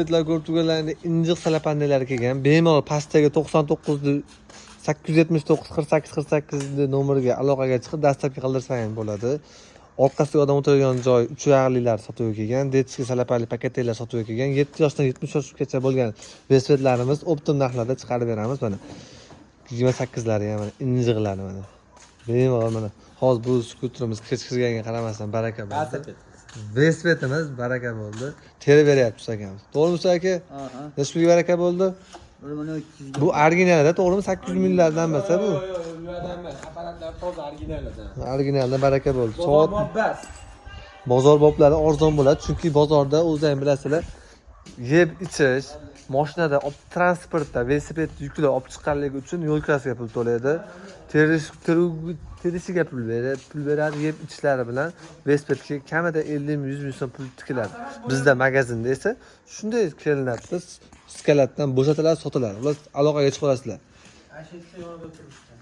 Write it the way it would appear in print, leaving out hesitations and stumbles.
Velosipedlar ko'rib turganlaringdek injiq salapandalar kelgan. Bemalol pastdagi 99 879 48 48 nomeriga aloqaga chiqib, доставка qildirsa ham bo'ladi. Orqasiga odam o'tiradigan joy, uch oyog'lilar sotuvga kelgan, детский salapanli paketlar sotuvga kelgan. 7 yoshdan 70 yoshgacha bo'lgan velosipedlarimiz оптом narxlarda chiqarib beramiz mana. 28lari ham mana, injiqlari mana. Bemalol mana hozir bu skuterimiz kech kirganiga qaramasdan baraka bo'ldi. Velosipedimiz baraka bo'ldi. Terib beryapti akamiz. To'g'rimi, aka? Aha. Necha pulga baraka bo'ldi? 1 300 000. Bu originalda, to'g'rimi? 800 minglardan bo'lsa bu. Yo'q, ulardan emas. Apparatlar toza, originalidan. Originaldan baraka bo'ldi. Bozor Soat bobbas. Bozor boblari arzon bo'ladi, chunki bozorda o'zi ham bilasizlar, yeb ichish, mashinada transportda velosiped yuklab olib chiqqanligi uchun yo'l kirasiga pul to'laydi. Terish terishiga pul beradi, pul beradi, yeb ichishlari bilan velosipedga kamida 50 ming, 100 ming so'm pul tikiladi. Bizda magazinda esa shunday kelinadida, skladdan bo'shatiladi, sotiladi. Ular aloqaga chiqa olasizlar. Ashitsa yonida turibdi.